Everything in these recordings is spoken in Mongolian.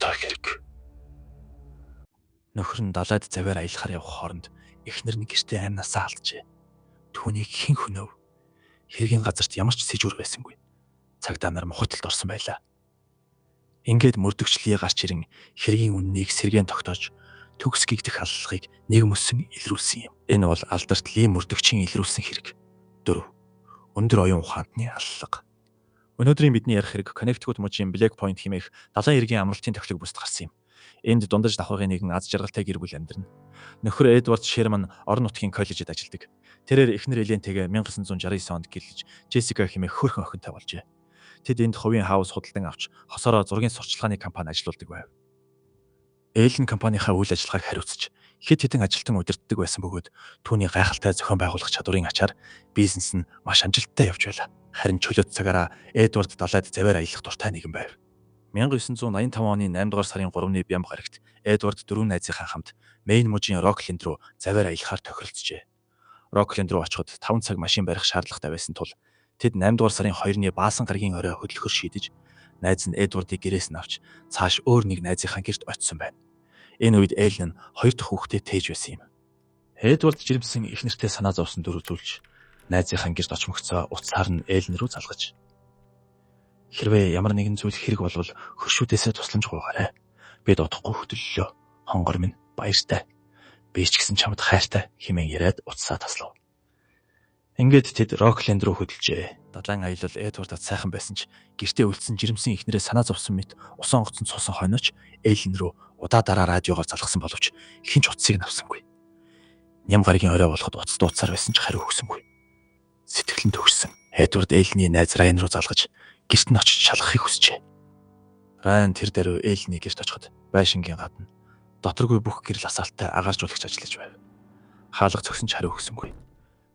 Алдартай хэрэг. Нөхөр нь далайд завиар аялахаар явах хооронд эхнэр нь гэртээ амнасаа алджээ. Түүнийг хэн хөнөв? Хэргийн газарт ямар ч сэжүүр байсангүй. Цагдаа нар мухиталд орсон байлаа. Ингээд мөрдөгчлөе гарч ирэн хэргийн үннийг сэргээн тогтоож төгс гэгдэх аллагыг нэг мөсөн илрүүлсэн юм. Энэ бол алдарт Ли мөрдөгчийн илрүүлсэн хэрэг. 4. Өндөр оюун ухаантны аллага. Өнөөдрийн бидний ярих хэрэг Connecticut мужийн Black Point хэмээх далайн эргийн амралтын тохилог бүст гарсан юм. Энд дундаж давхаргын нэгэн аз жаргалтай гэр бүл амьдарна. Нөхөр Эдвард Шерман орон нутгийн коллежид ажилладаг. Тэрээр эхнэр Элентэйгээ 1969 онд гэрлэж Джессика хэмээх хөөрхөн охинтой болжээ. Тэд энд хувийн хаус худалдан авч хосоороо зургийн сурчлагын компани ажилуулдаг байв. Эллен компанийнхаа үйл ажиллагааг хариуцж хэд хэдэн ажилтан удирддаг байсан бөгөөд түүний гайхалтай зохион байгуулах чадварын ачаар бизнес нь маш амжилттай явж байлаа. Харин чөлөөт цагаараа Эдвард далайд завиар аялах дуртай нэгэн байв. 1985 оны 8 дугаар сарын 3-ны бямба гарагт Эдвард дөрвөн найзынхаа хамт Мэйн мужийн Рокленд руу завиар аялахаар тохиролцжээ. Рокленд руу очиход 5 цаг машин барих шаардлагатай байсан тул тэд 8 дугаар сарын 2-ны баасан гарагийн орой хөдлөхөр шийдэж найз нь Эдвардыг гэрээс нь авч цааш өөр нэг найзынхаа гэрт очисон байна. Энэ үед Эллен хоёр дахь хүүхдээ тээж байсан юм. Эдвард жирэмсэн их нэртэй санаа зовсон дүр үзүүлж найзынхаа гэрт очмогцоо утсаар нь Эллен рүү залгаж. Хэрвээ ямар нэгэн зүйл хэрэг болвол хөршүүдээсээ тусламж гуйгаарай. Бид удахгүй хөдөллөө. Хонгор минь баяртай. Би ч гэсэн чамд хайртай хэмээн яриад утсаа таслав. Ингээд тэд Рокленд руу хөдөлжээ. Далайн аялал Эдвардад сайхан байсан ч гэртээ үлдсэн жирэмсэн эхнэрээ санаа зовсон мэт усан онгоцонд суусан хойноч Эллен рүү удаа дараа радиогоор залгасан боловч хэн ч утсыг нь авсангүй. Ням гарагийн орой болоход утас дууцаар байсан ч хариу өгсөнгүй. Сэтгэл нь төгссөн. Эдвард Эллений найз Райан руу залгаж гэрт нь очиж шалгахыг хүсжээ. Райан тэр даруй Эллений гэрт очиход байшингийн гадна доторгүй бүх гэрэл асаалттай агааржуулагч ажиллаж байв. Хаалга цогсон ч хариу өгсөнгүй.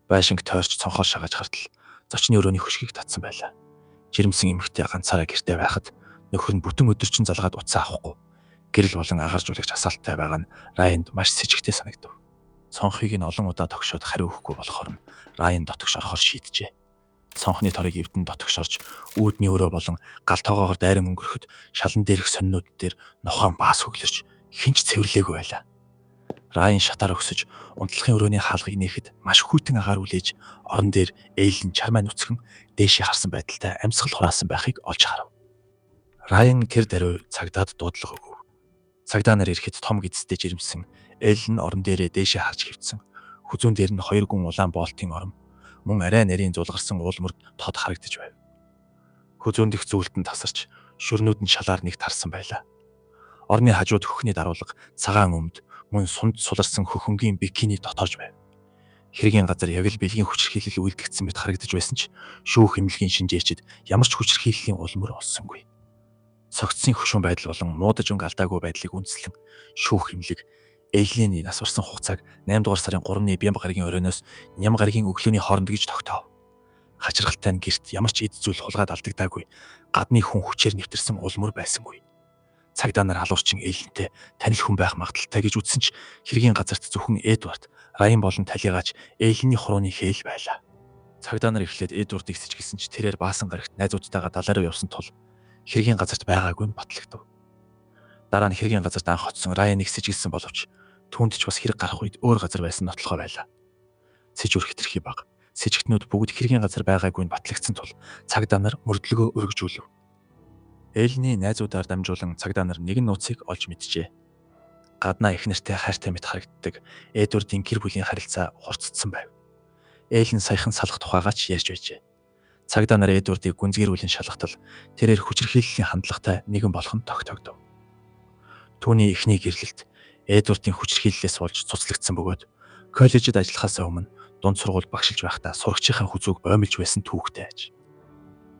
Байшинг тойрч цонхоор шагааж хартал зочны өрөөний хөшгийг татсан байлаа. Жирэмсэн эмэгтэй ганцаараа гэртээ байхад нөхөр нь бүтэн өдөржин залгаад утсаа авахгүй. Гэрэл болон агааржуулагч асаалттай байгаа нь Райанд маш сэжигтэй санагдав. Цонхыг нь олон удаа тогшоод хариу өгөхгүй болохоор нь Райан дотогш орохоор шийджээ. Цонхны торыг эвдэн дотогш орж үүдний өрөө болон гал тоогоогоор дайран өнгөрөхөд шалан дээрх сонинууд дээр нохоон баас хөглөрч хэн ч цэвэрлээгүй байлаа. Райан шатаар өксөж унтлахын өрөөний хаалгыг нээхэд маш хүйтэн агаар үлээж орон дээр Эллен чармай нүцгэн дээшээ харсан байдалтай амьсгал хураасан байхыг олж харав. Райан тэр даруй цагдаад дуудлага өгөв. Цагдаа нар ирэхэд том гидстэй жирэмсэн Эллен орон дээрээ дээшээ харж хэвтсэн. Хүзүүн дээр нь хоёр гүн улаан боолтын ором мөн арай нарийн зулгарсан уулмөрд тод харагдаж байв. Хүзүүн дэх зүйлт нь тасарч шүрнүүд нь шалаар нэг тарсан байлаа. Орны хажууд хөхний даруулга цагаан өмд мөн сунд суларсан хөхөнгийн бикини доторж байв. Хэргийн газар яг л бэлгийн хүчирхийлэл үйлдэгдсэн мэт харагдаж байсан ч шүүх эмнэлгийн шинжээчид ямар ч хүчирхийллийн улмөр олсонгүй. Согтсын хөшүүн байдал болон муудаж өнгө алдаагүй байдлыг үндэслэн шүүх эмнэлэг Эллений нас барсан хугацааг 8 дугаар сарын 3-ны бямба гарагийн оройноос ням гарагийн өглөөний хооронд гэж тогтоов. Хачирхалтай нь гэрт ямар ч эд зүйл хулгайд алдагдаагүй. Гадны хүн хүчээр нэвтэрсэн улмөр байсангүй. Цагдаа нар халуурчин Эллентэй танил хүн байх магадлалтай гэж үзсэн ч хэргийн газарт зөвхөн Эдвард, Райан болон талигаач Эллений хурууны хээл байлаа. Цагдаа нар эхлээд Эдвардыг сэжиглэсэн ч тэрээр баасан гарагт найзуудтайгаа далай руу явсан тул хэргийн газарт байгаагүй нь батлагдав. Дараа нь хэргийн газарт анх очсон Райаныг сэжиглэсэн боловч түүнд ч бас хэрэг гарах үед өөр газар байсан нотлохоо байлаа. Сэжүр хэтэрхий бага. Сэжигтнүүд бүгд хэргийн газар байгаагүй нь батлагдсан тул цагдаа нар мөрдлөгөө өргөжүүлв. Эллений найзуудаар дамжуулан цагдаа нар нэгэн нууцыг олж мэджээ. Гаднаа их нэртэй хайртай мэт харагддаг Эдвардын гэр бүлийн харилцаа хурцдсан байв. Эллен саяхан салах тухайгаа ч ярьж байжээ. Цагдаа нар Эдвардыг гүнзгийрүүлэн шалгатал тэрээр хүчирхийллийн хандлагатай нэгэн болох нь тогтоогдов. Түүний эхний гэрлэлт Эдвардын хүчирхийллээс болж цуцлагдсан бөгөөд коллежид ажиллахаас өмнө дунд сургуульд багшилж байхдаа сурагчийнхаа хүзүүг боомлж байсан түүхтэй аж.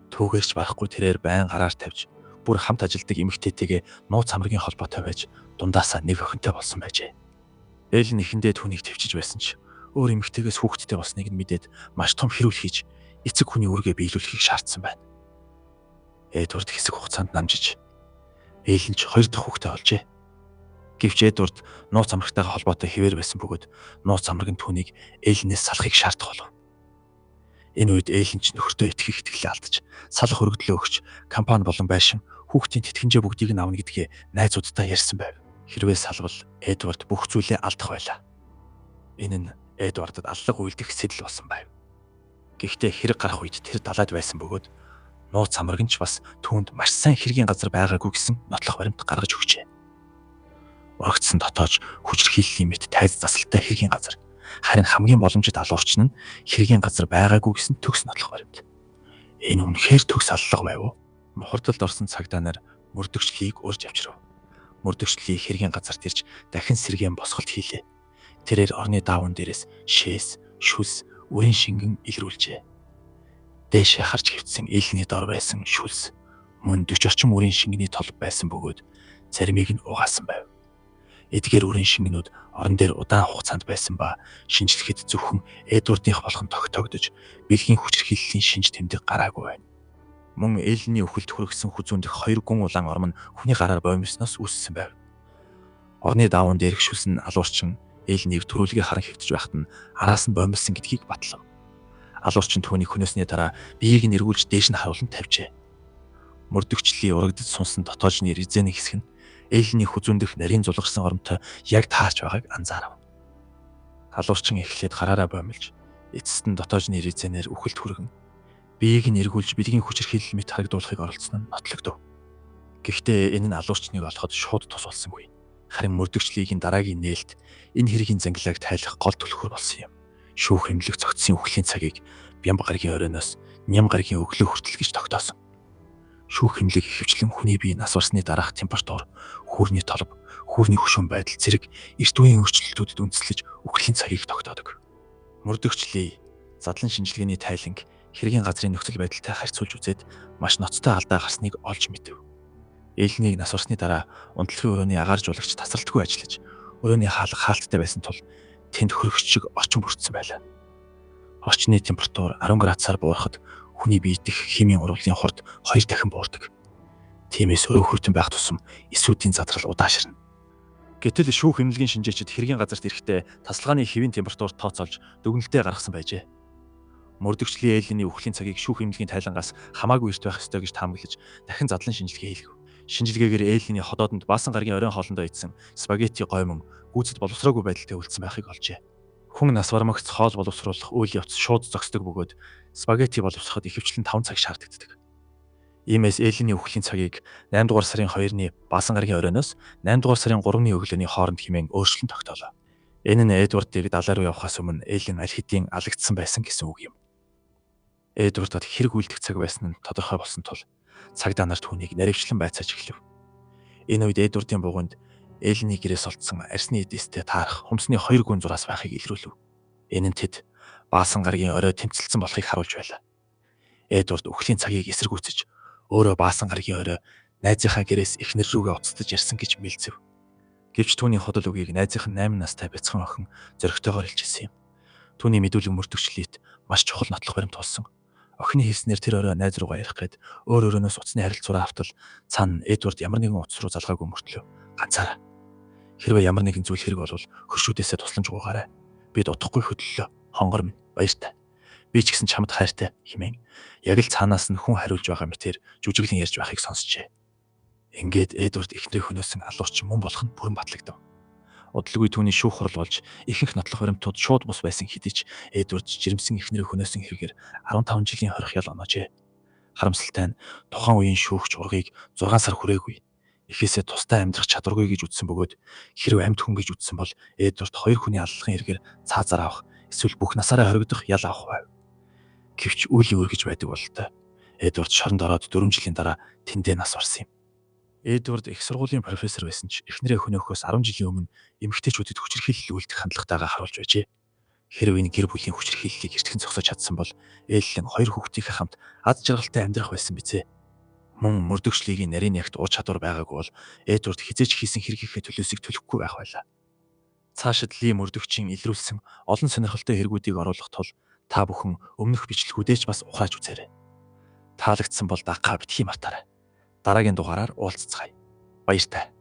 Түүгээрч барахгүй тэрээр байн гараар тавьж бүр хамт ажилдаг эмэгтэйтэйгээ нууц хамргийн холбоотой байж дундаасаа нэг охинтой болсон байжээ. Эллен эхэндээ түүнийг төвчж байсан ч өөр эмэгтэйгээс хүүхэдтэй болсныг нь мэдээд маш том хэрүүл хийж эцэг хүний үүргээ биелүүлэхийг шаардсан байна. Эдвард хэсэг хугацаанд намжиж Эллен ч хоёр дахь хүүхдээ олжээ. Гэвч Эдвард нууц амрагтайгаа холбоотой хэвээр байсан бөгөөд нууц амраг нь түүнийг Элленээс салахыг шаардах болов. Энэ үед Эллен ч нөхөртөө итгэх итгэлээ алдаж салах өргөдлөө өгч компани болон байшин хүүхдийн тэтгэнжээ бүгдийг нь авна гэдгээ найзуудтай ярьсан байв. Хэрвээ салвал Эдвард бүх зүйлээ алдах байлаа. Энэ нь Эдвардад аллага үйлдэх сэтэл болсон байв. Гэхдээ хэрэг гарах үед тэр далайд байсан бөгөөд нууц амраг нь ч бас түүнд маш сайн хэргийн газар байгаагүй гэсэн нотлох баримт гаргаж өгчээ. Урагцсан дотоож хүчирхийллийн мэт тайз засалтай хэргийн газар. Харин хамгийн боломжит алуурчин нь хэргийн газар байгаагүй гэсэн төгс нотлох баримт. Энэ үнэхээр төгс аллага байв уу? Мухардалд орсон цагдаа нар мөрдөгчлийг урьж авчирв. Мөрдөгчлийг хэргийн газарт ирж дахин сэргээн босголт хийлээ. Тэрээр орны даавн дээрээс шээс, шүлс, үрийн шингэн илрүүлжээ. Дээшээ харж хэвтсэн элний дор байсан шүлс мөн 40 орчим үрийн шингэний толб байсан бөгөөд заримыг нь угаасан байв. Эдгээр үрийн шингэнүүд орон дээр удаан хугацаанд байсан ба шинжлэхэд зөвхөн Эдвардынх болгон тогтоогдож бэлгийн хүчирхийллийн шинж тэмдэг гараагүй байна. Мөн Эллиний үхэлд хүргэсэн хүзүүн дэх хоёр гүн улаан ором нь хүний гараар бомбисноос үүссэн байв. Орны даавн дээрх шүлс нь алуурчин Эллинийг төрүүлгээ харан хэвтэж байхад нь араас нь бомбилсан гэдгийг батлав. Алуурчин түүнийг хөнөөсний дараа биеийг нь эргүүлж дээш нь харуулан тавьжээ. Мөрдөгчлийн урагдаж сунсан дотоожны резений хэсэг нь Эллиний хүзүүн дэх нарийн зулгарсан оромтой яг таарч байгааг анзаарав. Алуурчин эхлээд гараараа бомилж эцэст нь дотоожны резенээр үхэлд хүргэн биеийг нь эргүүлж бэлгийн хүчирхийлэл мэт харагдуулахыг оролдсон нь нотлогдов. Гэхдээ энэ нь алуурчныг олоход шууд тус болсонгүй. Харин мөрдөгчлөгийн дараагийн нээлт энэ хэргийн зангилааг тайлах гол түлхүүр болсон юм. Шүүх хэмнэлэг цогцсон үхлийн цагийг Бямба гарагийн оройноос Ням гарагийн өглөө хүртэл гэж тогтоосон. Шүүх хэмнэлэг ихэвчлэн хүний бие нас барсны дараах температур, хүүрний толб, хүүрний хөшөөн байдал зэрэг эрт үеийн өөрчлөлтүүдэд үндэслэж үхлийн цагийг тогтоодог. Мөрдөгчлөе задлан шинжилгээний тайланг хэргийн газрын нөхцөл байдалтай харьцуулж үзээд маш ноцтой алдаа гарсныг олж мэдэв. Элнийг нас барсны дараа унтлагын өрөөний агаар жуулагч тасралтгүй ажиллаж өрөөний хаалга хаалттай байсан тул тэнд хөрөгч шиг орчин бүрдсэн байлаа. Орчны температур 10 градусаар буурахад хүний бие дэх химийн урвалын хурд 2 дахин буурдаг. Тиймээс өрөө хүртэн байх тусам эсүүдийн задрал удаашрна. Гэтэл шүүх хэмнэлгийн шинжээчид хэргийн газарт ирэхдээ тасалгааны хэвийн температур тооцоолж дүгнэлтээ гаргасан байжээ. Мөрдөгчлийн Эллиний үхлийн цагийг шүүх хэмнэлгийн тайлангаас хамаагүй эрт байх ёстой гэж таамаглаж дахин задлан шинжилгээ хийлгэв. Шинжилгээгээр Эллиний ходоодонд баасан гарагийн оройн хоолондоо идсэн спагетти гоймон гүйцэд боловсроогүй байдалтай үлдсэн байхыг олжээ. Хүн нас бармагц хоол боловсруулах үйл явц шууд зогсдог бөгөөд спагетти боловсроход ихэвчлэн 5 цаг шаардлагатай. Иймээс Эллиний үхлийн цагийг 8 дугаар сарын 2-ны баасан гарагийн оройноос 8 дугаар сарын 3-ны өглөөний хооронд хэмээн өөрчлөн тогтоолоо. Энэ нь Эдвардыг далай руу явахаас өмнө Эллин аль хэдийн алагдсан байсан гэсэн үг юм. Эдвардад хэрэг үлдэх цаг байсан нь тодорхой болсон тул цагдаа нар түүнийг наривчлан байцааж эхлэв. Энэ үед Эдвардын бугуйнд Эллиний гэрээс олдсон арсны эдистэй таарах хумсны 2 гүн зураас байхыг илрүүлв. Энэ нь тэд баасан гарагийн орой тэмцэлсэн болохыг харуулж байлаа. Эдвард үхлийн цагийг эсэргүүцэж өөрөө баасан гарагийн орой найзынхаа гэрээс эхнэр рүүгээ уцтаж ярьсан гэж мэлцэв. Гэвч түүний худал үгийг найзынх нь 8 настай бяцхан охин зөрөгтэйгээр хэлчихсэн юм. Түүний мэдүүлэг мөрдөгчлөлт маш чухал нотлох баримт болсон. Охины хэлснээр тэр орой найз руугаа ярих гээд өөр өрөөнөөс утасны харилцаараа автал цаана Эдвард ямар нэгэн утас руу залгаагүй мөртлөө ганцаараа. Хэрвээ ямар нэгэн зүйл хэрэг болвол хөршүүдээсээ тусламж гуйгаарай. Бид удахгүй хөдлөлөө. Хонгор минь баяртай. Би ч гэсэн чамд хайртай хэмээн яг л цаанаас нь хүн хариулж байгаа мэтэр жүжиглэн ярьж байхыг сонсчээ. Ингээд Эдвард эхнэрээ хөнөөсөн алуурч мөн болох нь бүрэн батлагдав. Удалгүй түүний шүүх хурал болж ихэнх нотлох баримтууд шууд бус байсан хэдий ч Эдвард жирэмсэн эхнэрээ хөнөөсөн хэрэгээр 15 жилийн хорих ял оноожээ. Харамсалтай нь тухайн үеийн шүүгч ургийг 6 сар хүрээгүй. Эхээсээ тустай амьдрах чадваргүй гэж үзсэн бөгөөд хэрв амьд хүн гэж үзсэн бол Эдвард хоёр хүний аллахын хэрэгээр цаазаар авах эсвэл бүх насаараа хоригдох ял авах байв. Гэвч үлийн үр гэж байдаг бололтой. Эдвард шоронд ороод 4 жилийн дараа тэндээ нас барсан юм. Эдвард их сургуулийн профессор байсан ч эхнэрээ хөнөөхөөс 10 жилийн өмнө эмэгтэйчүүдэд хүчирхийлэл үйлдэх хандлагатайгаа харуулж байжээ. Хэрв энэ гэр бүлийн хүчирхийллийг эртхэн зогсоож чадсан бол Эллен хоёр хүүхдийнхээ хамт аз жаргалтай амьдрах байсан бизээ. Мөн мөрдөгчлөгийн нарийн ягт ур чадвар байгаагүй бол Эдвард хизээч хийсэн хэргийнхээ төлөөсийг төлөхгүй байх байлаа. Цаашид Ли мөрдөгчийн илрүүлсэн олон сонирхолтой хэрэгүүдийг оруулах тул та бүхэн өмнөх бичлэгүүдээ ч бас ухрааж үзээрэй. Таалагдсан бол дагахаа битгий мартаарай. Дараагийн дугаараар уулзцгаая. Баяртай.